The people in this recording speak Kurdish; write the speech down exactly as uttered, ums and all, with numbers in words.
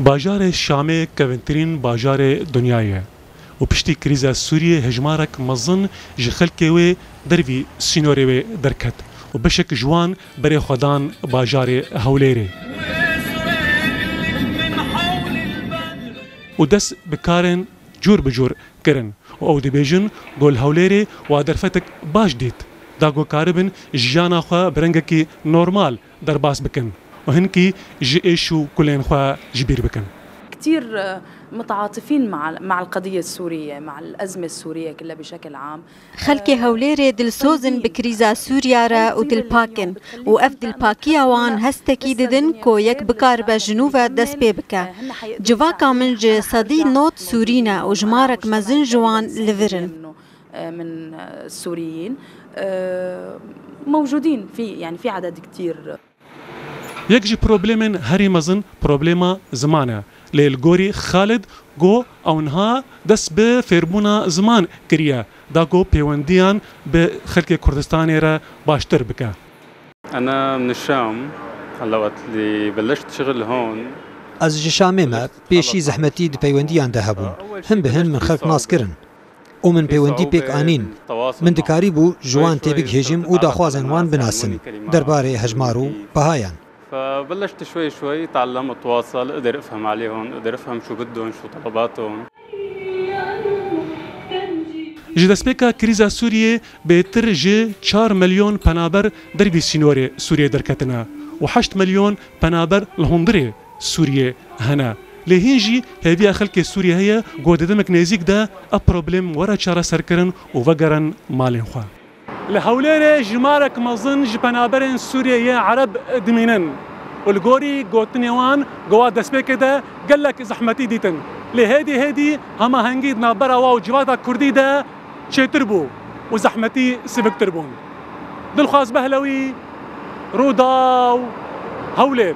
Bajarê Şamê kevintirîn bajarê dinyayê ye û piştî krîza Sûriyê hejmarek mezin ji xelkê wê dervî sînorê wê derket û beşek ji wan berê xwe dan bajarê Hewlêrê û dest bi karên cûr bi cûr kirin û ew dibêjin, ku li Hewlêrê wa derfetek baş dît, da ku karibin jiyana xwe bi rengekî normal derbas bikin û hinkî ji êş û kulên xwe ji bîr bikin. كتير متعاطفين مع مع القضية السورية، مع الأزمة السورية كلها بشكل عام. Xelkê Hewlêrê dilsoz in bi krîza Sûriya re û dilpak in û ev dilpakiya wan hestekî didin ku yek bikaribe ji nû ve dest pê bike. Civaka min ji sedî nod Sûrî ne û jimarek mezin ji wan li vir in. من السوريين موجودين في، يعني في عدد كتير. Yek ji problemên herî mezin problema ziman e. Lê li gorî Xalid, got, ew niha dest bi fêrbûna ziman kiriye, da ku pêwendiyan bi xelkê Kurdistanê re baştir bike. أنا من الشام. هلا وقت اللي بلشت شغل هون. Ez ji Şamê me, pêşî zehmetî di peywendiyan de hebûn. Hin bi hin min xelk nas kirin û min peywendî pêk anîn. Min dikarîbû ji wan têbigihêjim û daxwazên wan binasim derbarê hejmar û behayan. فبلشت شوي شوي اتعلم اتواصل، اقدر افهم عليهم، اقدر افهم شو بدهم، شو طلباتهم. Ji destpêka krîza Sûriyê bêtir ji çar milyon penaber dervî sînorê Sûriyê derketine û heşt milyon penaber li hundirê Sûriyê hene. Lê hîn jî hêviya xelkê Sûriyê heye ku di demek nêzîk de ev problem were çareserkirin û vegerin malên xwe. Li Hewlêrê jimarek mezin ji penaberên Sûriyê yê Ereb dimînin û li gorî gotinê wan, ku wa destpêkê de gelek zehmetî dîtin. Lê hêdî hêdî hemahengî di navbera wa û civata Kurdî de çêtir bû û zehmetî siviktir bûn. Dilxwaz Behlewî, Rûdaw, Hewlêr.